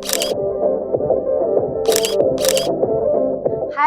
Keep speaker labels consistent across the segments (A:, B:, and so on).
A: Hi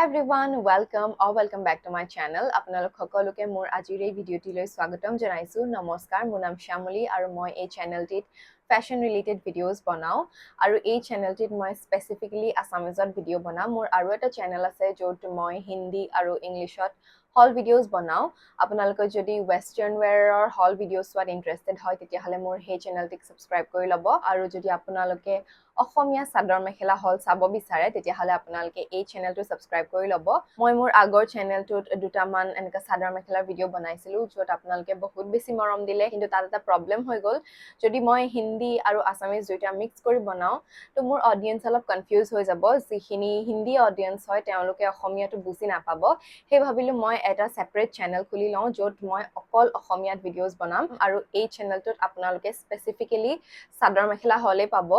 A: everyone, welcome or welcome back to my channel. আপোনালোক সকলোকে মোৰ আজিৰ এই ভিডিঅ'টিলৈ স্বাগতম জনাইছোঁ। নমস্কাৰ, মোৰ নাম শ্যামলী আৰু মই এই চেনেলটিত ফেশ্বন ৰিলেটেড ভিডিঅ'জ বনাওঁ আৰু এই চেনেলটিত মই স্পেচিফিকেলি আছামিজত ভিডিঅ' বনাওঁ। মোৰ আৰু এটা চেনেল আছে, য'ত মই হিন্দী আৰু ইংলিছত হল ভিডিঅ'জ বনাওঁ। আপোনালোকে যদি ৱেষ্টাৰ্ণ ৱেৰৰ হল ভিডিঅ' চোৱাত ইণ্টাৰেষ্টেড হয়, তেতিয়াহ'লে মোৰ সেই চেনেলটিক ছাবস্ক্ৰাইব কৰি ল'ব। আৰু যদি আপোনালোকে অসমীয়া চাদৰ মেখেলা হল চাব বিচাৰে, তেতিয়াহ'লে আপোনালোকে এই চেনেলটো ছাবস্ক্ৰাইব কৰি ল'ব। মই মোৰ আগৰ চেনেলটোত দুটামান এনেকুৱা চাদৰ মেখেলাৰ ভিডিঅ' বনাইছিলোঁ, য'ত আপোনালোকে বহুত বেছি মৰম দিলে। কিন্তু তাত এটা প্ৰব্লেম হৈ গ'ল। যদি মই হিন্দী আৰু আছামিজ দুয়োটা মিক্স কৰি বনাওঁ, তো মোৰ অডিয়েঞ্চ অলপ কনফিউজ হৈ যাব। যিখিনি হিন্দী অডিয়েঞ্চ হয়, তেওঁলোকে অসমীয়াটো বুজি নাপাব। সেই ভাবিলোঁ মই এটা ছেপাৰেট চেনেল খুলি লওঁ, য'ত মই অকল অসমীয়াত ভিডিঅ'জ বনাম আৰু এই চেনেলটোত আপোনালোকে স্পেচিফিকেলি চাদৰ মেখেলা হলেই পাব।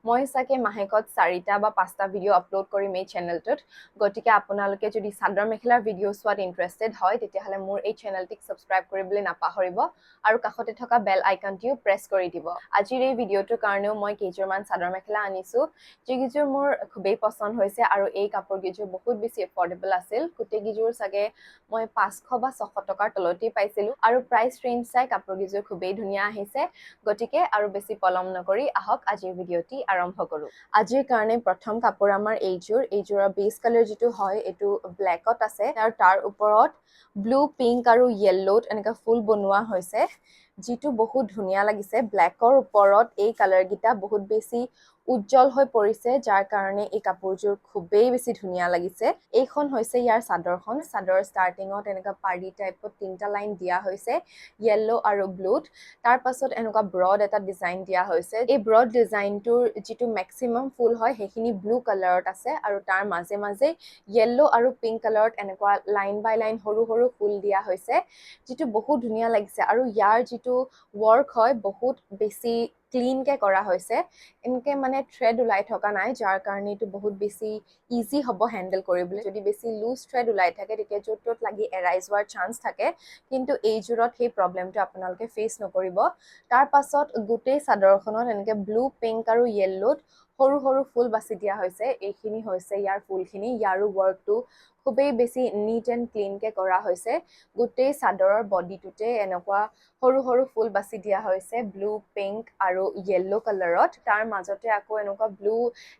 A: মই চাগে মাহেকত চাৰিটা বা পাঁচটা ভিডিঅ' আপলোড কৰিম এই চেনেলটোত। গতিকে আপোনালোকে যদি চাদৰ মেখেলাৰ ভিডিঅ' চোৱাত ইণ্টাৰেষ্টেড হয়, তেতিয়াহ'লে মোৰ এই চেনেলটিক ছাবস্ক্ৰাইব কৰিবলৈ নাপাহৰিব আৰু কাষতে থকা বেল আইকনটিও প্ৰেছ কৰি দিব। আজিৰ এই ভিডিঅ'টোৰ কাৰণেও মই কেইযোৰমান চাদৰ মেখেলা আনিছোঁ, যিকেইযোৰ মোৰ খুবেই পচন্দ হৈছে আৰু এই কাপোৰকেইযোৰ বহুত বেছি এফৰ্ডেবল আছিল। গোটেইকেইযোৰ চাগে মই 500 বা 600 টকাৰ তলতেই পাইছিলোঁ আৰু প্ৰাইচ ৰেঞ্জ চাই কাপোৰকেইযোৰ খুবেই ধুনীয়া আহিছে। গতিকে আৰু বেছি পলম নকৰি আহক, আজিৰ ভিডিঅ'টি আৰম্ভ কৰোঁ। আজিৰ কাৰণে প্ৰথম কাপোৰ আমাৰ এইযোৰ। এইযোৰৰ বেছ কালাৰ যিটো হয়, এইটো ব্লেকত আছে আৰু তাৰ ওপৰত ব্লু, পিংক আৰু য়েল্ল'ত এনেকুৱা ফুল বনোৱা হৈছে, যিটো বহুত ধুনীয়া লাগিছে। ব্লেকৰ ওপৰত এই কালাৰকেইটা বহুত বেছি উজ্জ্বল হৈ পৰিছে, যাৰ কাৰণে এই কাপোৰযোৰ খুবেই বেছি ধুনীয়া লাগিছে। এইখন হৈছে ইয়াৰ চাদৰখন। চাদৰৰ ষ্টাৰ্টিঙত এনেকুৱা পাৰি টাইপত তিনিটা লাইন দিয়া হৈছে য়েল্ল' আৰু ব্লুত। তাৰ পাছত এনেকুৱা ব্ৰড এটা ডিজাইন দিয়া হৈছে। এই ব্ৰড ডিজাইনটোৰ যিটো মেক্সিমাম ফুল হয়, সেইখিনি ব্লু কালাৰত আছে আৰু তাৰ মাজে মাজে য়েল্ল' আৰু পিংক কালাৰত এনেকুৱা লাইন বাই লাইন সৰু সৰু ফুল দিয়া হৈছে, যিটো বহুত ধুনীয়া লাগিছে। আৰু ইয়াৰ যিটো ৱৰ্ক হয়, বহুত বেছি ক্লিনকে কৰা হৈছে। এনেকে মানে থ্ৰেড ওলাই থকা নাই, যাৰ কাৰণে এইটো বহুত বেছি ইজি হ'ব হেণ্ডেল কৰিবলৈ। যদি বেছি লুজ থ্ৰেড ওলাই থাকে, তেতিয়া য'ত ত'ত লাগি এৰাই যোৱাৰ চান্স থাকে। কিন্তু এইযোৰত সেই প্ৰব্লেমটো আপোনালোকে ফেচ নকৰিব। তাৰ পাছত গোটেই চাদৰখনত এনেকে ব্লু, পিংক আৰু য়েল্ল'ত সৰু সৰু ফুল বাছি দিয়া হৈছে। এইখিনি হৈছে ইয়াৰ ফুলখিনি। ইয়াৰো ৱৰ্কটো খুবেই বেছি নিট এণ্ড ক্লিনকে কৰা হৈছে। গোটেই চাদৰৰ বডিটোতে এনেকুৱা সৰু সৰু ফুল বাছি দিয়া হৈছে ব্লু, পিংক আৰু য়েল্ল' কালাৰত। তাৰ মাজতে আকৌ এনেকুৱা ব্লু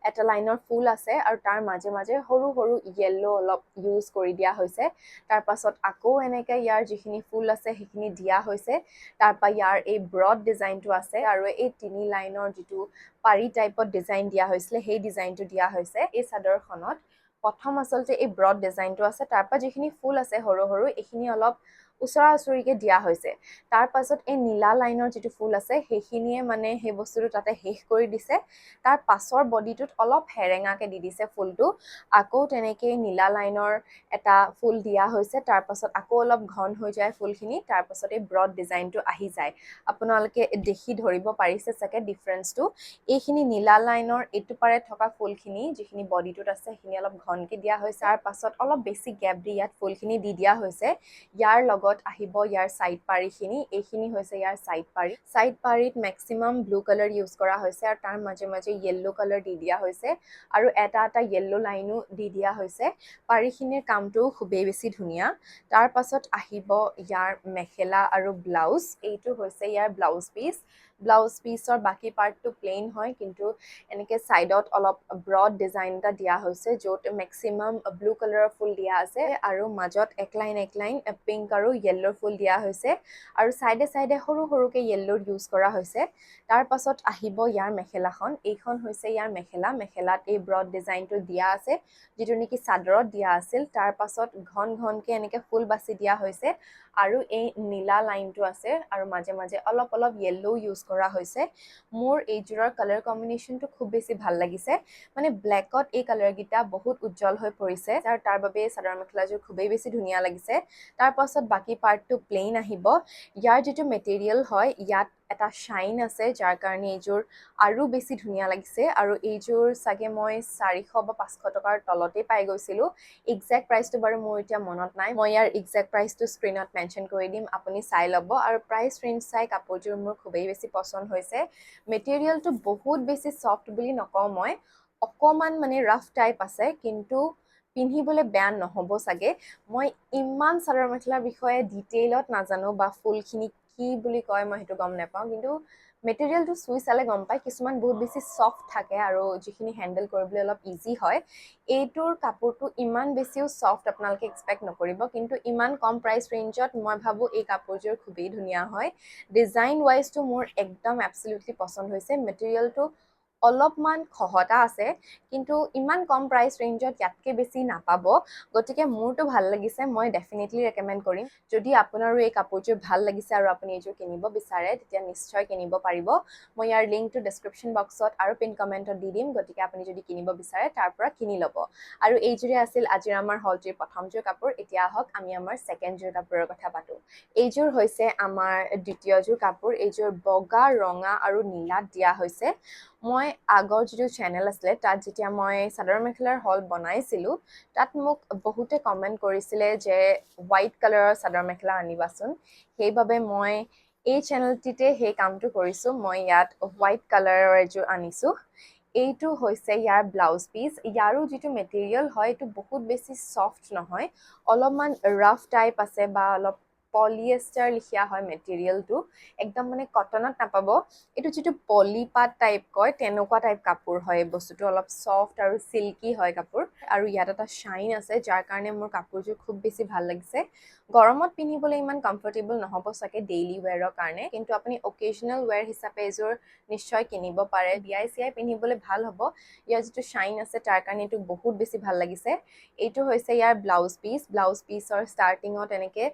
A: এটা লাইনৰ ফুল আছে আৰু তাৰ মাজে মাজে সৰু সৰু য়েল্ল' অলপ ইউজ কৰি দিয়া হৈছে। তাৰ পাছত আকৌ এনেকে ইয়াৰ যিখিনি ফুল আছে, সেইখিনি দিয়া হৈছে। তাৰপৰা ইয়াৰ এই ব্ৰড ডিজাইনটো আছে আৰু এই তিনি লাইনৰ যিটো পাৰি টাইপত ডিজাইন দিয়া হৈছিলে, সেই ডিজাইনটো দিয়া হৈছে। এই চাদৰখনত প্ৰথম আচলতে এই ব্ৰড ডিজাইনটো আছে। তাৰপৰা যিখিনি ফুল আছে সৰু সৰু, এইখিনি অলপ ওচৰা ওচৰিকে দিয়া হৈছে। তাৰ পাছত এই নীলা লাইনৰ যিটো ফুল আছে, সেইখিনিয়ে মানে সেই বস্তুটো তাতে শেষ কৰি দিছে। তাৰ পাছৰ বডিটোত অলপ সেৰেঙাকে দি দিছে ফুলটো। আকৌ তেনেকেই নীলা লাইনৰ এটা ফুল দিয়া হৈছে। তাৰ পাছত আকৌ অলপ ঘন হৈ যায় ফুলখিনি। তাৰ পাছত এই ব্ৰড ডিজাইনটো আহি যায়। আপোনালোকে দেখি ধৰিব পাৰিছে চাগে ডিফাৰেঞ্চটো। এইখিনি নীলা লাইনৰ এইটো পাৰে থকা ফুলখিনি, যিখিনি বডিটোত আছে, সেইখিনি অলপ ঘনকে দিয়া হৈছে। তাৰ পাছত অলপ বেছি গেপ দি ইয়াত ফুলখিনি দি দিয়া হৈছে। ইয়াৰ লগত আহিব ইয়াৰ চাইড পাৰিখিনি। এইখিনি হৈছে ইয়াৰ চাইড পাৰি। চাইড পাৰিত মেক্সিমাম ব্লু কালাৰ ইউজ কৰা হৈছে আৰু তাৰ মাজে মাজে য়েল্ল' কালাৰ দি দিয়া হৈছে আৰু এটা এটা য়েল্ল' লাইনো দি দিয়া হৈছে। পাৰিখিনিৰ কামটোও খুবেই বেছি ধুনীয়া। তাৰ পাছত আহিব ইয়াৰ মেখেলা আৰু ব্লাউজ। এইটো হৈছে ইয়াৰ ব্লাউজ পিচ। ব্লাউজ পিচৰ বাকী পাৰ্টটো প্লেইন হয়, কিন্তু এনেকে ছাইডত অলপ ব্ৰড ডিজাইন এটা দিয়া হৈছে, য'ত মেক্সিমাম ব্লু কালাৰৰ ফুল দিয়া আছে আৰু মাজত এক লাইন এক লাইন পিংক আৰু য়েল্ল'ৰ ফুল দিয়া হৈছে আৰু ছাইডে ছাইডে সৰু সৰুকে য়েল্ল'ৰ ইউজ কৰা হৈছে। তাৰ পাছত আহিব ইয়াৰ মেখেলাখন। এইখন হৈছে ইয়াৰ মেখেলা। মেখেলাত এই ব্ৰড ডিজাইনটো দিয়া আছে, যিটো নেকি চাদৰত দিয়া আছিল। তাৰ পাছত ঘন ঘনকে এনেকে ফুল বাছি দিয়া হৈছে আৰু এই নীলা লাইনটো আছে আৰু মাজে মাজে অলপ অলপ য়েল্ল' ইউজ কৰা হৈছে। মোৰ এইযোৰৰ কালাৰ কম্বিনেশ্যনটো খুব বেছি ভাল লাগিছে। মানে ব্লেকত এই কালাৰকেইটা বহুত উজ্জ্বল হৈ পৰিছে আৰু তাৰ বাবে এই চাদৰ মেখেলাযোৰ খুবেই বেছি ধুনীয়া লাগিছে। তাৰ পাছত বাকী পাৰ্টটো প্লেইন আহিব। ইয়াৰ যিটো মেটেৰিয়েল হয়, ইয়াত এটা শ্বাইন আছে, যাৰ কাৰণে এইযোৰ আৰু বেছি ধুনীয়া লাগিছে। আৰু এইযোৰ চাগে মই 400 বা 500 টকাৰ তলতেই পাই গৈছিলোঁ। একজেক্ট প্ৰাইচটো বাৰু মোৰ এতিয়া মনত নাই। মই ইয়াৰ একজেক্ট প্ৰাইচটো স্ক্ৰীণত মেনশ্যন কৰি দিম, আপুনি চাই ল'ব। আৰু প্ৰাইচ ৰেঞ্জ চাই কাপোৰযোৰ মোৰ খুবেই বেছি পচন্দ হৈছে। মেটেৰিয়েলটো বহুত বেছি ছফ্ট বুলি নকওঁ মই, অকণমান মানে ৰাফ টাইপ আছে, কিন্তু পিন্ধিবলৈ বেয়া নহ'ব চাগে। মই ইমান চাদৰ মেখেলাৰ বিষয়ে ডিটেইলত নাজানো বা ফুলখিনি কি বুলি কয় মই সেইটো গম নাপাওঁ, কিন্তু মেটেৰিয়েলটো চুই চালে গম পায়, কিছুমান বহুত বেছি ছফ্ট থাকে আৰু যিখিনি হেণ্ডেল কৰিবলৈ অলপ ইজি হয়। এইটোৰ কাপোৰটো ইমান বেছিও ছফ্ট আপোনালোকে এক্সপেক্ট নকৰিব, কিন্তু ইমান কম প্ৰাইচ ৰেঞ্জত মই ভাবোঁ এই কাপোৰযোৰ খুবেই ধুনীয়া হয়। ডিজাইন ৱাইজটো মোৰ একদম এবচলিউটলি পচন্দ হৈছে। মেটেৰিয়েলটো অলপমান খহটা আছে, কিন্তু ইমান কম প্ৰাইচ ৰেঞ্জত ইয়াতকৈ বেছি নাপাব। গতিকে মোৰতো ভাল লাগিছে, মই ডেফিনেটলি ৰেকমেণ্ড কৰিম। যদি আপোনাৰো এই কাপোৰযোৰ ভাল লাগিছে আৰু আপুনি এইযোৰ কিনিব বিচাৰে, তেতিয়া নিশ্চয় কিনিব পাৰিব। মই ইয়াৰ লিংকটো ডেছক্ৰিপশ্যন বক্সত আৰু পিন কমেণ্টত দি দিম। গতিকে আপুনি যদি কিনিব বিচাৰে, তাৰ পৰা কিনি ল'ব। আৰু এইযোৰে আছিল আজিৰ আমাৰ হলটিৰ প্ৰথমযোৰ কাপোৰ। এতিয়া আহক, আমি আমাৰ ছেকেণ্ডযোৰ কাপোৰৰ কথা পাতোঁ। এইযোৰ হৈছে আমাৰ দ্বিতীয়যোৰ কাপোৰ। এইযোৰ বগা, ৰঙা আৰু নীলাত দিয়া হৈছে। মই আগৰ যিটো চেনেল আছিলে, তাত যেতিয়া মই চাদৰ মেখেলাৰ হল বনাইছিলোঁ, তাত মোক বহুতে কমেণ্ট কৰিছিলে যে হোৱাইট কালাৰৰ চাদৰ মেখেলা আনিবাচোন। সেইবাবে মই এই চেনেলটিতে সেই কামটো কৰিছোঁ। মই ইয়াত হোৱাইট কালাৰৰ এযোৰ আনিছোঁ। এইটো হৈছে ইয়াৰ ব্লাউজ পিচ। ইয়াৰো যিটো মেটেৰিয়েল হয়, এইটো বহুত বেছি ছফ্ট নহয়, অলপমান ৰাফ টাইপ আছে বা অলপ পলিয়েষ্টাৰ লিখীয়া হয় মেটেৰিয়েলটো। একদম মানে কটনত নাপাব এইটো। যিটো পলিপাত টাইপ কয়, তেনেকুৱা টাইপ কাপোৰ হয় এই বস্তুটো। অলপ ছফ্ট আৰু চিল্কি হয় কাপোৰ আৰু ইয়াত এটা শ্বাইন আছে, যাৰ কাৰণে মোৰ কাপোৰযোৰ খুব বেছি ভাল লাগিছে। গৰমত পিন্ধিবলৈ ইমান কমফৰ্টেবল নহ'ব চাগে ডেইলি ৱেৰৰ কাৰণে, কিন্তু আপুনি অকেজনেল ৱেৰ হিচাপে এযোৰ নিশ্চয় কিনিব পাৰে। বিয়াই চিয়াই পিন্ধিবলৈ ভাল হ'ব। ইয়াৰ যিটো শ্বাইন আছে, তাৰ কাৰণে এইটো বহুত বেছি ভাল লাগিছে। এইটো হৈছে ইয়াৰ ব্লাউজ পিচ। ব্লাউজ পিচৰ ষ্টাৰ্টিঙত এনেকৈ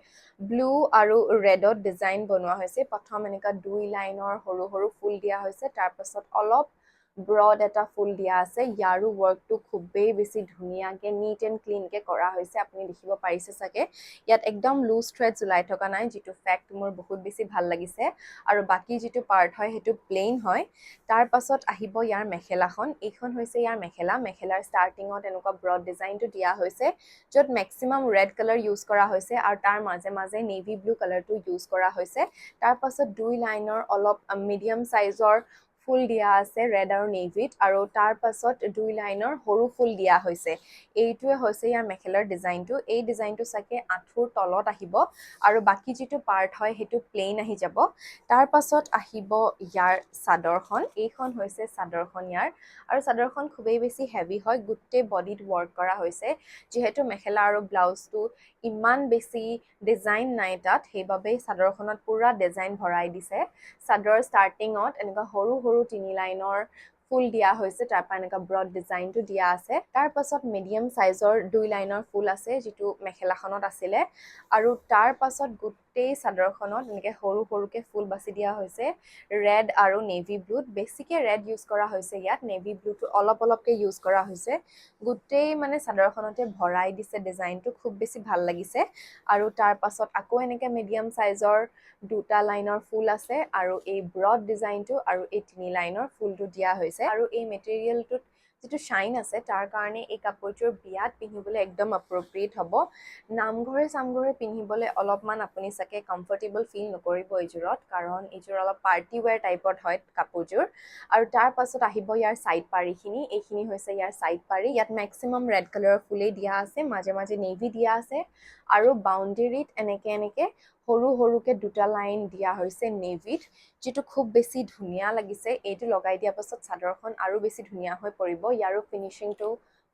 A: ব্লু আৰু ৰেডত ডিজাইন বনোৱা হৈছে। প্ৰথম এনেকুৱা দুই লাইনৰ সৰু সৰু ফুল দিয়া হৈছে, তাৰপাছত অলপ ব্ৰড এটা ফুল দিয়া আছে। ইয়াৰো ৱৰ্কটো খুবেই বেছি ধুনীয়াকৈ, নিট এণ্ড ক্লিনকৈ কৰা হৈছে। আপুনি দেখিব পাৰিছে চাগে, ইয়াত একদম লুজ থ্ৰেডছ ওলাই থকা নাই, যিটো ফেক্ট মোৰ বহুত বেছি ভাল লাগিছে। আৰু বাকী যিটো পাৰ্ট হয়, সেইটো প্লেইন হয়। তাৰ পাছত আহিব ইয়াৰ মেখেলাখন। এইখন হৈছে ইয়াৰ মেখেলা। মেখেলাৰ ষ্টাৰ্টিঙত এনেকুৱা ব্ৰড ডিজাইনটো দিয়া হৈছে, য'ত মেক্সিমাম ৰেড কালাৰ ইউজ কৰা হৈছে আৰু তাৰ মাজে মাজে নেভি ব্লু কালাৰটো ইউজ কৰা হৈছে। তাৰ পাছত দুই লাইনৰ অলপ মিডিয়াম চাইজৰ ফুল দিয়া আছে ৰেড আৰু নেভিত আৰু তাৰ পাছত দুই লাইনৰ সৰু ফুল দিয়া হৈছে। এইটোৱে হৈছে ইয়াৰ মেখেলাৰ ডিজাইনটো। এই ডিজাইনটো চাগে আঁঠুৰ তলত আহিব আৰু বাকী যিটো পাৰ্ট হয়, সেইটো প্লেইন আহি যাব। তাৰ পাছত আহিব ইয়াৰ চাদৰখন। এইখন হৈছে চাদৰখন ইয়াৰ আৰু চাদৰখন খুবেই বেছি হেভি হয়। গোটেই বডিত ৱৰ্ক কৰা হৈছে। যিহেতু মেখেলা আৰু ব্লাউজটো ইমান বেছি ডিজাইন নাই তাত, সেইবাবে চাদৰখনত পূৰা ডিজাইন ভৰাই দিছে। চাদৰৰ ষ্টাৰ্টিঙত এনেকুৱা সৰু সৰু তিনি লাইনৰ ফুল দিয়া হৈছে, তাৰপৰা এনেকুৱা ব্ৰড ডিজাইনটো দিয়া আছে। তাৰ পাছত মিডিয়াম চাইজৰ দুই লাইনৰ ফুল আছে, যিটো মেখেলাখনত আছিলে। আৰু তাৰ পাছত গোটেই চাদৰখনত এনেকৈ সৰু সৰুকৈ ফুল বাছি দিয়া হৈছে ৰেড আৰু নেভি ব্লুত। বেছিকৈ ৰেড ইউজ কৰা হৈছে ইয়াত, নেভি ব্লুটো অলপ অলপকৈ ইউজ কৰা হৈছে। গোটেই মানে চাদৰখনতে ভৰাই দিছে ডিজাইনটো, খুব বেছি ভাল লাগিছে। আৰু তাৰ পাছত আকৌ এনেকৈ মিডিয়াম চাইজৰ দুটা লাইনৰ ফুল আছে আৰু এই ব্ৰড ডিজাইনটো আৰু এই তিনি লাইনৰ ফুলটো দিয়া হৈছে। আৰু এই মেটেৰিয়েলটোত যিটো শ্বাইন আছে, তাৰ কাৰণে এই কাপোৰযোৰ বিয়াত পিন্ধিবলৈ একদম এপ্ৰপ্ৰিয়েট হ'ব। নামঘৰে চামঘৰে পিন্ধিবলৈ অলপমান আপুনি চাগে কমফৰ্টেবল ফিল নকৰিব এইযোৰত, কাৰণ এইযোৰ অলপ পাৰ্টি ৱেৰ টাইপত হয় কাপোৰযোৰ। আৰু তাৰ পাছত আহিব ইয়াৰ ছাইড পাৰিখিনি। এইখিনি হৈছে ইয়াৰ ছাইড পাৰি। ইয়াত মেক্সিমাম ৰেড কালাৰৰ ফুলেই দিয়া আছে, মাজে মাজে নেভি দিয়া আছে আৰু বাউণ্ডেৰীত এনেকে এনেকে সৰু সৰুকে দুটা লাইন দিয়া হৈছে নেভিত, যিটো খুব বেছি ধুনীয়া লাগিছে। এইটো লগাই দিয়াৰ পাছত চাদৰখন আৰু বেছি ধুনীয়া হৈ পৰিব। ইয়াৰো ফিনিচিংটো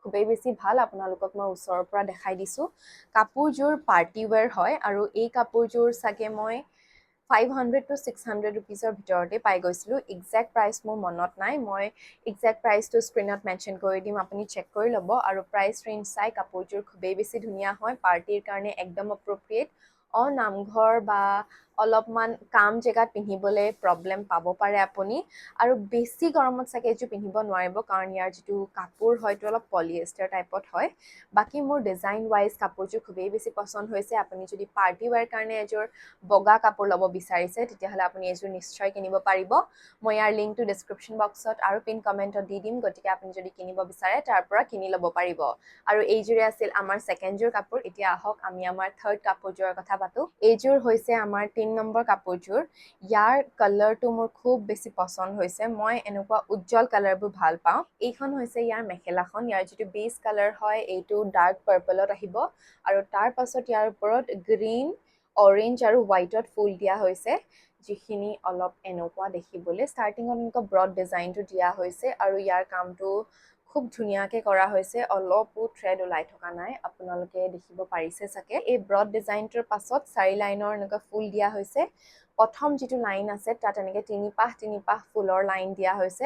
A: খুবেই বেছি ভাল। আপোনালোকক মই ওচৰৰ পৰা দেখাই দিছোঁ। কাপোৰযোৰ পাৰ্টি ৱেৰ হয় আৰু এই কাপোৰযোৰ চাগে মই 500 টু 600 ৰুপিজৰ ভিতৰতে পাই গৈছিলোঁ। একজেক্ট প্ৰাইচ মোৰ মনত নাই। মই একজেক্ট প্ৰাইচটো স্ক্ৰীণত মেনশ্যন কৰি দিম, আপুনি চেক কৰি ল'ব। আৰু প্ৰাইচ ৰেঞ্জ চাই কাপোৰযোৰ খুবেই বেছি ধুনীয়া হয়, পাৰ্টিৰ কাৰণে একদম এপ্ৰপ্ৰিয়েট। নামঘৰ বা অলপমান কাম জেগাত পিন্ধিবলৈ প্ৰব্লেম পাব পাৰে আপুনি। আৰু বেছি গৰমত চাগে এইযোৰ পিন্ধিব নোৱাৰিব, কাৰণ ইয়াৰ যিটো কাপোৰ হয়তো অলপ পলিয়েষ্টাৰ টাইপত হয়। বাকী মোৰ ডিজাইন ৱাইজ কাপোৰযোৰ খুবেই বেছি পচন্দ হৈছে। আপুনি যদি পাৰ্টি ৱেৰ কাৰণে এযোৰ বগা কাপোৰ ল'ব বিচাৰিছে, তেতিয়াহ'লে আপুনি এযোৰ নিশ্চয় কিনিব পাৰিব। মই ইয়াৰ লিংকটো ডিছক্ৰিপশ্যন বক্সত আৰু পিন কমেণ্টত দি দিম, গতিকে আপুনি যদি কিনিব বিচাৰে, তাৰ পৰা কিনি ল'ব পাৰিব। আৰু এইযোৰে আছিল আমাৰ ছেকেণ্ডযোৰ কাপোৰ। এতিয়া আহক, আমি আমাৰ থাৰ্ড কাপোৰযোৰৰ কথা পাতোঁ। এইযোৰ হৈছে আমাৰ 3 নম্বৰ কাপোৰযোৰ। ইয়াৰ কালাৰটো মোৰ খুব বেছি পচন্দ হৈছে। মই এনেকুৱা উজ্জ্বল কালাৰবোৰ ভাল পাওঁ। এইখন হৈছে ইয়াৰ মেখেলাখন। ইয়াৰ যিটো বেছ কালাৰ হয়, এইটো ডাৰ্ক পাৰ্পলত আহিব আৰু তাৰ পাছত ইয়াৰ ওপৰত গ্ৰীণ, অৰেঞ্জ আৰু হোৱাইটত ফুল দিয়া হৈছে, যিখিনি অলপ এনেকুৱা দেখিবলৈ। ষ্টাৰ্টিঙত এনেকুৱা ব্ৰড ডিজাইনটো দিয়া হৈছে আৰু ইয়াৰ কামটো খুব ধুনীয়াকৈ কৰা হৈছে। অলপো থ্ৰেড ওলাই থকা নাই, আপোনালোকে দেখিব পাৰিছে চাগে। এই ব্ৰড ডিজাইনটোৰ পাছত চাৰি লাইনৰ এনেকুৱা ফুল দিয়া হৈছে। প্ৰথম যিটো লাইন আছে, তাত এনেকৈ তিনিপাহ তিনিপাহ ফুলৰ লাইন দিয়া হৈছে।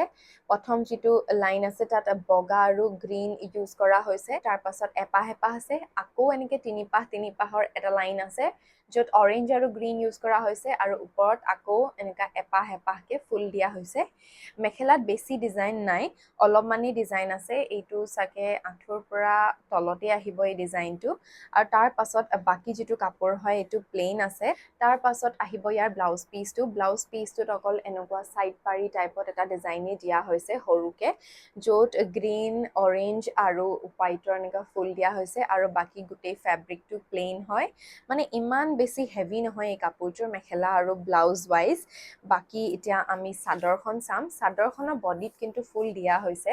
A: প্ৰথম যিটো লাইন আছে, তাত বগা আৰু গ্ৰীণ ইউজ কৰা হৈছে। তাৰ পাছত এপাহ এপাহ আছে, আকৌ এনেকৈ তিনিপাহ তিনিপাহৰ এটা লাইন আছে, য'ত অৰেঞ্জ আৰু গ্ৰীণ ইউজ কৰা হৈছে আৰু ওপৰত আকৌ এনেকুৱা এপাহ এপাহকৈ ফুল দিয়া হৈছে। মেখেলাত বেছি ডিজাইন নাই, অলপমানেই ডিজাইন আছে। এইটো চাগে আঁঠুৰ পৰা তলতে আহিব এই ডিজাইনটো। আৰু তাৰ পাছত বাকী যিটো কাপোৰ হয়, এইটো প্লেইন আছে। তাৰ পাছত আহিব ইয়াৰ ব্লাউজ পিচটো। ব্লাউজ পিচটোত অকল এনেকুৱা ছাইড পাৰি টাইপত এটা ডিজাইনেই দিয়া হৈছে সৰুকে, য'ত গ্ৰীণ, অৰেঞ্জ আৰু হোৱাইটৰ এনেকুৱা ফুল দিয়া হৈছে আৰু বাকী গোটেই ফেব্ৰিকটো প্লেইন হয়। মানে ইমান বেছি হেভি নহয় এই কাপোৰযোৰ, মেখেলা আৰু ব্লাউজ ৱাইজ। বাকী এতিয়া আমি চাদৰখন চাম। চাদৰখনৰ বডিত কিন্তু ফুল দিয়া হৈছে।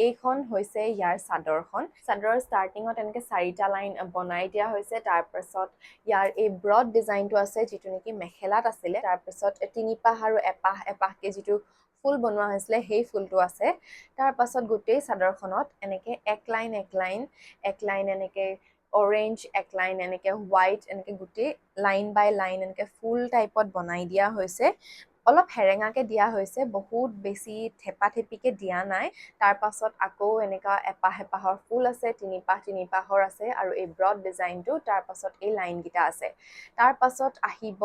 A: এইখন হৈছে ইয়াৰ চাদৰখন। চাদৰৰ ষ্টাৰ্টিঙত এনেকৈ চাৰিটা লাইন বনাই দিয়া হৈছে। তাৰপাছত ইয়াৰ এই ব্ৰড ডিজাইনটো আছে, যিটো নেকি মেখেলাত আছিলে। তাৰপিছত তিনিপাহ আৰু এপাহ এপাহকৈ যিটো ফুল বনোৱা হৈছিলে, সেই ফুলটো আছে। তাৰপাছত গোটেই চাদৰখনত এনেকৈ এক লাইন, এক লাইন, এক লাইন এনেকৈ অৰেঞ্জ, এক লাইন এনেকৈ হোৱাইট, এনেকৈ গোটেই লাইন বাই লাইন এনেকৈ ফুল টাইপত বনাই দিয়া হৈছে। অলপ সেৰেঙাকৈ দিয়া হৈছে, বহুত বেছি থেপা থেপিকৈ দিয়া নাই। তাৰপাছত আকৌ এনেকুৱা এপাহ এপাহৰ ফুল আছে, তিনিপাহ তিনিপাহৰ আছে আৰু এই ব্ৰড ডিজাইনটো, তাৰপাছত এই লাইনকেইটা আছে। তাৰপাছত আহিব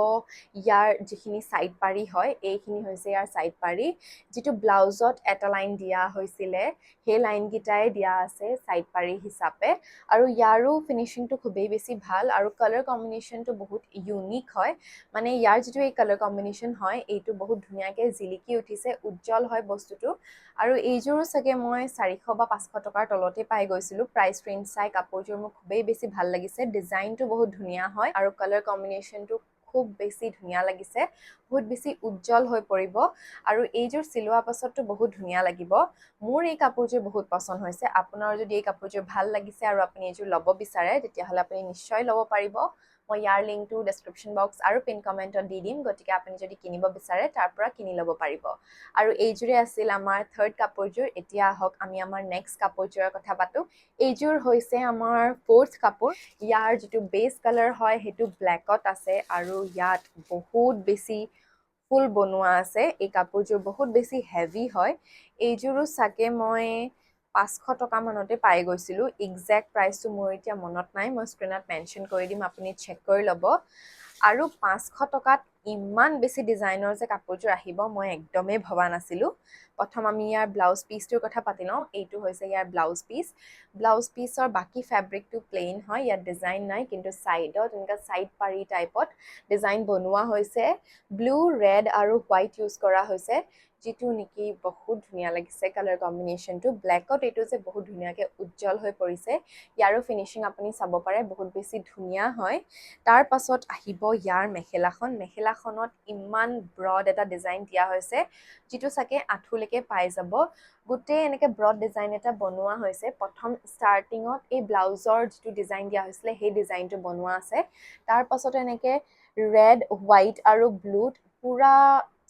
A: ইয়াৰ যিখিনি ছাইড পাৰি হয়। এইখিনি হৈছে ইয়াৰ ছাইড পাৰি। যিটো ব্লাউজত এটা লাইন দিয়া হৈছিলে, সেই লাইনকেইটাই দিয়া আছে ছাইড পাৰি হিচাপে। আৰু ইয়াৰো ফিনিচিংটো খুবেই বেছি ভাল আৰু কালাৰ কম্বিনেশ্যনটো বহুত ইউনিক হয়। মানে ইয়াৰ যিটো এই কালাৰ কম্বিনেশ্যন হয়, এইটো বহুত ধুনীয়াকৈ জিলিকি উঠিছে, উজ্জ্বল হয় বস্তুটো। আৰু এইযোৰো চাগে মই 400 বা 500 টকাৰ তলতে পাই গৈছিলোঁ। প্ৰাইচ ৰেঞ্জ চাই কাপোৰযোৰ মোৰ খুবেই বেছি ভাল লাগিছে। ডিজাইনটো বহুত ধুনীয়া হয় আৰু কালাৰ কম্বিনেশ্যনটো খুব বেছি ধুনীয়া লাগিছে। বহুত বেছি উজ্জ্বল হৈ পৰিব আৰু এইযোৰ চিলোৱা পাছততো বহুত ধুনীয়া লাগিব। মোৰ এই কাপোৰযোৰ বহুত পচন্দ হৈছে। আপোনাৰ যদি এই কাপোৰযোৰ ভাল লাগিছে আৰু আপুনি এইযোৰ ল'ব বিচাৰে, তেতিয়াহ'লে আপুনি নিশ্চয় ল'ব পাৰিব। মই ইয়াৰ লিংকটো ডেছক্ৰিপশ্যন বক্স আৰু পিন কমেণ্টত দি দিম, গতিকে আপুনি যদি কিনিব বিচাৰে, তাৰ পৰা কিনি ল'ব পাৰিব। আৰু এইযোৰে আছিল আমাৰ থাৰ্ড কাপোৰযোৰ। এতিয়া আহক, আমি আমাৰ নেক্সট কাপোৰযোৰৰ কথা পাতোঁ। এইযোৰ হৈছে আমাৰ ফ'ৰ্থ কাপোৰ। ইয়াৰ যিটো বেছ কালাৰ হয়, সেইটো ব্লেকত আছে আৰু ইয়াত বহুত বেছি ফুল বনোৱা আছে। এই কাপোৰযোৰ বহুত বেছি হেভি হয়। এইযোৰো চাগে মই 500 টকা মানতে পাই গৈছিলোঁ। একজেক্ট প্ৰাইচটো মোৰ এতিয়া মনত নাই। মই স্ক্ৰীণত মেনশ্যন কৰি দিম, আপুনি চেক কৰি ল'ব। আৰু 500 টকাত ইমান বেছি ডিজাইনৰ যে কাপোৰযোৰ আহিব, মই একদমেই ভবা নাছিলোঁ। প্ৰথম আমি ইয়াৰ ব্লাউজ পিচটোৰ কথা পাতি লওঁ। এইটো হৈছে ইয়াৰ ব্লাউজ পিচ। ব্লাউজ পিচৰ বাকী ফেব্ৰিকটো প্লেইন হয়, ইয়াত ডিজাইন নাই, কিন্তু ছাইডত এনেকুৱা ছাইড পাৰি টাইপত ডিজাইন বনোৱা হৈছে। ব্লু, ৰেড আৰু হোৱাইট ইউজ কৰা হৈছে, যিটো নেকি বহুত ধুনীয়া লাগিছে কালাৰ কম্বিনেশ্যনটো। ব্লেকত এইটো যে বহুত ধুনীয়াকৈ উজ্জ্বল হৈ পৰিছে। ইয়াৰো ফিনিচিং আপুনি চাব পাৰে, বহুত বেছি ধুনীয়া হয়। তাৰ পাছত আহিব ইয়াৰ মেখেলাখন। মেখেলাখনত ইমান ব্ৰড এটা ডিজাইন দিয়া হৈছে, যিটো চাগে আঁঠুলৈকে পাই যাব। গোটেই এনেকৈ ব্ৰড ডিজাইন এটা বনোৱা হৈছে। প্ৰথম ষ্টাৰ্টিঙত এই ব্লাউজৰ যিটো ডিজাইন দিয়া হৈছিলে, সেই ডিজাইনটো বনোৱা আছে। তাৰ পাছত এনেকৈ ৰেড, হোৱাইট আৰু ব্লুত পূৰা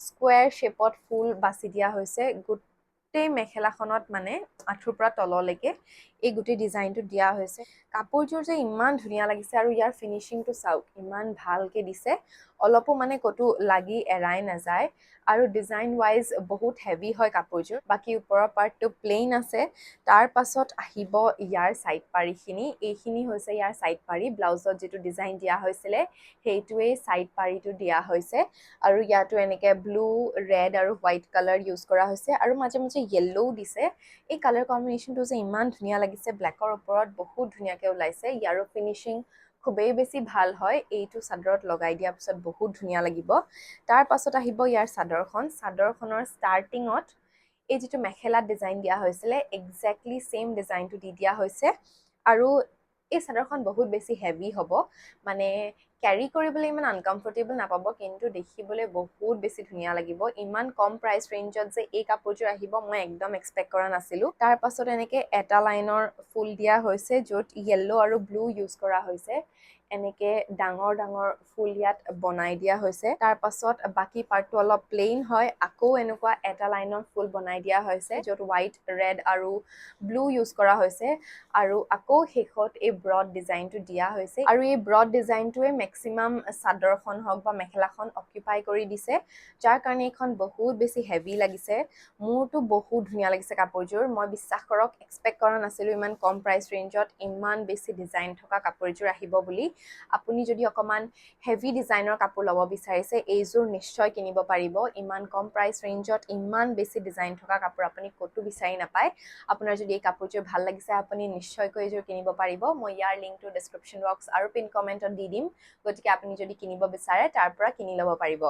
A: স্কুৱেৰ শ্বেপত ফুল বাছি দিয়া হৈছে গোটেই মেখেলাখনত। মানে আঁঠুৰ পৰা তললৈকে এই গোটেই ডিজাইনটো দিয়া হৈছে। কাপোৰযোৰ যে ইমান ধুনীয়া লাগিছে আৰু ইয়াৰ ফিনিচিংটো চাওক, ইমান ভালকৈ দিছে। অলপো মানে ক'তো লাগি এৰাই নাযায় আৰু ডিজাইন ৱাইজ বহুত হেভি হয় কাপোৰযোৰ। বাকী ওপৰৰ পাৰ্টটো প্লেইন আছে। তাৰ পাছত আহিব ইয়াৰ ছাইড পাৰিখিনি। এইখিনি হৈছে ইয়াৰ ছাইড পাৰি। ব্লাউজত যিটো ডিজাইন দিয়া হৈছিলে, সেইটোৱেই ছাইড পাৰিটো দিয়া হৈছে। আৰু ইয়াতো এনেকে ব্লু, ৰেড আৰু হোৱাইট কালাৰ ইউজ কৰা হৈছে আৰু মাজে মাজে য়েল্ল'ও দিছে। এই কালাৰ কম্বিনেশ্যনটো যে ইমান ধুনীয়া লাগিছে, ব্লেকৰ ওপৰত বহুত ধুনীয়াকৈ ওলাইছে। ইয়াৰো ফিনিচিং খুবেই বেছি ভাল হয়। এইটো চাদৰত লগাই দিয়াৰ পিছত বহুত ধুনীয়া লাগিব। তাৰ পাছত আহিব ইয়াৰ চাদৰখন। চাদৰখনৰ ষ্টাৰ্টিঙত এই যিটো মেখেলাত ডিজাইন দিয়া হৈছিলে, একজেক্টলি ছেইম ডিজাইনটো দি দিয়া হৈছে। আৰু এই চাদৰখন বহুত বেছি হেভি হ'ব, মানে কেৰি কৰিবলৈ ইমান আনকমফৰ্টেবল নাপাব, কিন্তু দেখিবলৈ বহুত বেছি ধুনীয়া লাগিব। ইমান কম প্ৰাইচ ৰেঞ্জত যে এই কাপোৰযোৰ আহিব, মই একদম এক্সপেক্ট কৰা নাছিলোঁ। তাৰ পাছত এনেকে এটা লাইনৰ ফুল দিয়া হৈছে, য'ত য়েল্ল' আৰু ব্লু ইউজ কৰা হৈছে। এনেকে ডাঙৰ ডাঙৰ ফুল ইয়াত বনাই দিয়া হৈছে। তাৰ পাছত বাকী পাৰ্টটো অলপ প্লেইন হয়। আকৌ এনেকুৱা এটা লাইনৰ ফুল বনাই দিয়া হৈছে, য'ত হোৱাইট, ৰেড আৰু ব্লু ইউজ কৰা হৈছে। আৰু আকৌ শেষত এই ব্ৰড ডিজাইনটো দিয়া হৈছে। আৰু এই ব্ৰড ডিজাইনটোৱে মেক্সিমাম চাদৰখন হওক বা মেখেলাখন অকিউপাই কৰি দিছে, যাৰ কাৰণে এইখন বহুত বেছি হেভি লাগিছে। মোৰতো বহুত ধুনীয়া লাগিছে কাপোৰযোৰ। মই বিশ্বাস কৰক, এক্সপেক্ট কৰা নাছিলোঁ ইমান কম প্ৰাইচ ৰেঞ্জত ইমান বেছি ডিজাইন থকা কাপোৰযোৰ আহিব বুলি। আপুনি যদি অকণমান হেভি ডিজাইনৰ কাপোৰ ল'ব বিচাৰিছে, এইযোৰ নিশ্চয় কিনিব পাৰিব। ইমান কম প্ৰাইচ ৰেঞ্জত ইমান বেছি ডিজাইন থকা কাপোৰ আপুনি ক'তো বিচাৰি নাপায়। আপোনাৰ যদি এই কাপোৰযোৰ ভাল লাগিছে, আপুনি নিশ্চয়কৈ এইযোৰ কিনিব পাৰিব। মই ইয়াৰ লিংকটো ডিছক্ৰিপশ্যন বক্স আৰু পিন কমেণ্টত দি দিম। গতিকে আপুনি যদি কিনিব বিচাৰে, তাৰ পৰা কিনি ল'ব পাৰিব।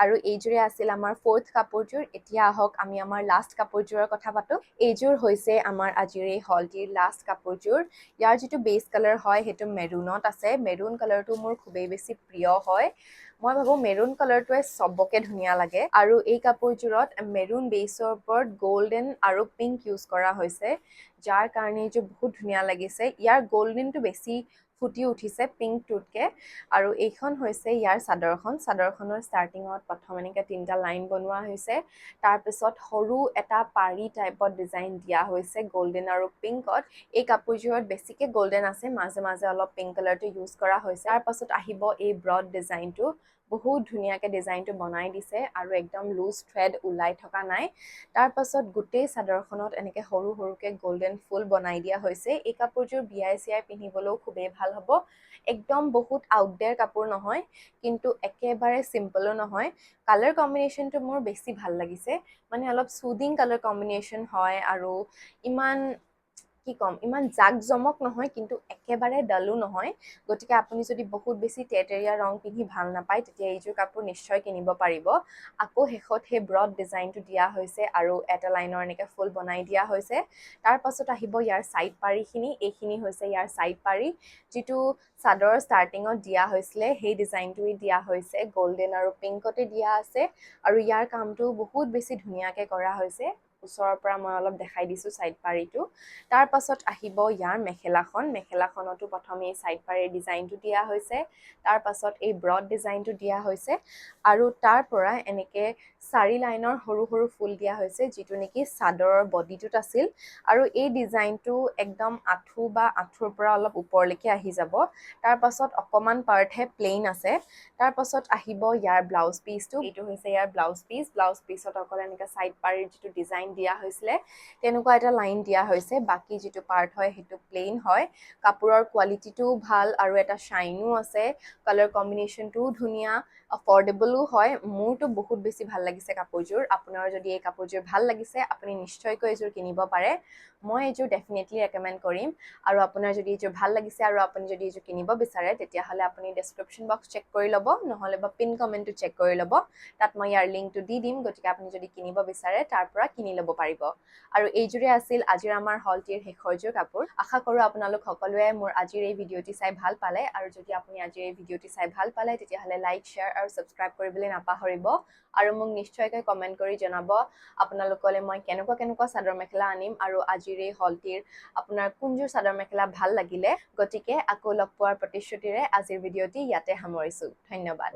A: আৰু এইযোৰে আছিল আমাৰ ফ'ৰ্থ কাপোৰযোৰ। এতিয়া আহক, আমি আমাৰ লাষ্ট কাপোৰযোৰৰ কথা পাতোঁ। এইযোৰ হৈছে আমাৰ আজিৰ এই হলটিৰ লাষ্ট কাপোৰযোৰ। ইয়াৰ যিটো বেছ কালাৰ হয়, সেইটো মেৰুনত আছে। মেৰুন কালাৰটো মোৰ খুবেই বেছি প্ৰিয় হয়। মই ভাবোঁ মেৰুন কালাৰটোৱে চবকে ধুনীয়া লাগে। আৰু এই কাপোৰযোৰত মেৰুন বেছৰ ওপৰত গল্ডেন আৰু পিংক ইউজ কৰা হৈছে, যাৰ কাৰণে এইযোৰ বহুত ধুনীয়া লাগিছে। ইয়াৰ গল্ডেনটো বেছি ফুটি উঠিছে পিংকটোতকৈ। আৰু এইখন হৈছে ইয়াৰ চাদৰখন। চাদৰখনৰ ষ্টাৰ্টিঙত প্ৰথম এনেকৈ তিনিটা লাইন বনোৱা হৈছে। তাৰপিছত সৰু এটা পাৰি টাইপত ডিজাইন দিয়া হৈছে গল্ডেন আৰু পিংকত। এই কাপোৰযোৰত বেছিকৈ গল্ডেন আছে, মাজে মাজে অলপ পিংক কালাৰটো ইউজ কৰা হৈছে। তাৰপাছত আহিব এই ব্ৰড ডিজাইনটো। বহুত ধুনীয়াকৈ ডিজাইনটো বনাই দিছে আৰু একদম লুজ থ্ৰেড ওলাই থকা নাই। তাৰপাছত গোটেই চাদৰখনত এনেকৈ সৰু সৰুকৈ গল্ডেন ফুল বনাই দিয়া হৈছে। এই কাপোৰযোৰ বিয়াই চিয়াই পিন্ধিবলৈও খুবেই ভাল হ'ব। একদম বহুত আউটডেৰ কাপোৰ নহয়, কিন্তু একেবাৰে চিম্পলো নহয়। কালাৰ কম্বিনেশ্যনটো মোৰ বেছি ভাল লাগিছে, মানে অলপ চুদিং কালাৰ কম্বিনেশ্যন হয় আৰু ইমান কি ক'ম, ইমান জাক জমক নহয়, কিন্তু একেবাৰে ডালো নহয়। গতিকে আপুনি যদি বহুত বেছি তেৰতেৰীয়া ৰং পিন্ধি ভাল নাপায়, তেতিয়া এইযোৰ কাপোৰ নিশ্চয় কিনিব পাৰিব। আকৌ শেষত সেই ব্ৰড ডিজাইনটো দিয়া হৈছে আৰু এটা লাইনৰ এনেকৈ ফুল বনাই দিয়া হৈছে। তাৰ পাছত আহিব ইয়াৰ ছাইড পাৰিখিনি। এইখিনি হৈছে ইয়াৰ ছাইড পাৰি। যিটো চাদৰৰ ষ্টাৰ্টিঙত দিয়া হৈছিলে, সেই ডিজাইনটোৱেই দিয়া হৈছে। গল্ডেন আৰু পিংকতে দিয়া আছে আৰু ইয়াৰ কামটো বহুত বেছি ধুনীয়াকৈ কৰা হৈছে। ওচৰৰ পৰা মই অলপ দেখাই দিছোঁ ছাইড পাৰিটো। তাৰ পাছত আহিব ইয়াৰ মেখেলাখন। মেখেলাখনতো প্ৰথমে এই ছাইড পাৰিৰ ডিজাইনটো দিয়া হৈছে। তাৰ পাছত এই ব্ৰড ডিজাইনটো দিয়া হৈছে আৰু তাৰ পৰা এনেকৈ চাৰি লাইনৰ সৰু সৰু ফুল দিয়া হৈছে, যিটো নেকি চাদৰৰ বডিটোত আছিল। আৰু এই ডিজাইনটো একদম আঁঠু বা আঁঠুৰ পৰা অলপ ওপৰলৈকে আহি যাব। তাৰ পাছত অকণমান পাৰ্টহে প্লেইন আছে। তাৰ পাছত আহিব ইয়াৰ ব্লাউজ পিচটো। এইটো হৈছে ইয়াৰ ব্লাউজ পিচ। ব্লাউজ পিচত অকল এনেকৈ ছাইড পাৰিৰ যিটো ডিজাইন দিয়া হৈছিলে, তেনেকুৱা এটা লাইন দিয়া হৈছে। বাকী যিটো পাৰ্ট হয়, সেইটো প্লেইন হয়। কাপোৰৰ কোৱালিটিটোও ভাল আৰু এটা শ্বাইনো আছে। কালাৰ কম্বিনেশ্যনটোও ধুনীয়া, এফৰ্ডেবলো হয়। মোৰতো বহুত বেছি ভাল লাগিছে কাপোৰযোৰ। আপোনাৰ যদি এই কাপোৰযোৰ ভাল লাগিছে, আপুনি নিশ্চয়কৈ এইযোৰ কিনিব পাৰে। মই এইযোৰ ডেফিনেটলি ৰেকমেণ্ড কৰিম। আৰু আপোনাৰ যদি এইযোৰ ভাল লাগিছে আৰু আপুনি যদি এইযোৰ কিনিব বিচাৰে, তেতিয়াহ'লে আপুনি ডেছক্ৰিপশ্যন বক্স চেক কৰি ল'ব, নহ'লে বা পিন কমেণ্টটো চেক কৰি ল'ব। তাত মই ইয়াৰ লিংকটো দি দিম। গতিকে আপুনি যদি কিনিব বিচাৰে, তাৰ পৰা কিনি ল'ব পাৰিব। আৰু এইযোৰে আছিল আজিৰ আমাৰ হলটিৰ শেষৰযোৰ কাপোৰ। আশা কৰোঁ আপোনালোক সকলোৱে মোৰ আজিৰ এই ভিডিঅ'টি চাই ভাল পালে। আৰু যদি আপুনি আজিৰ এই ভিডিঅ'টি চাই ভাল পালে, তেতিয়াহ'লে লাইক, শ্বেয়াৰ আৰু ছাবস্ক্ৰাইব কৰিবলৈ নাপাহৰিব। আৰু মোক নিশ্চয়কৈ কমেণ্ট কৰি জনাব আপোনালোকলৈ মই কেনেকুৱা কেনেকুৱা চাদৰ মেখেলা আনিম আৰু আজিৰ এই হলটিৰ আপোনাৰ কোনযোৰ চাদৰ মেখেলা ভাল লাগিলে। গতিকে আকৌ লগ পোৱাৰ প্ৰতিশ্ৰুতিৰে আজিৰ ভিডিঅ'টি ইয়াতে সামৰিছোঁ। ধন্যবাদ।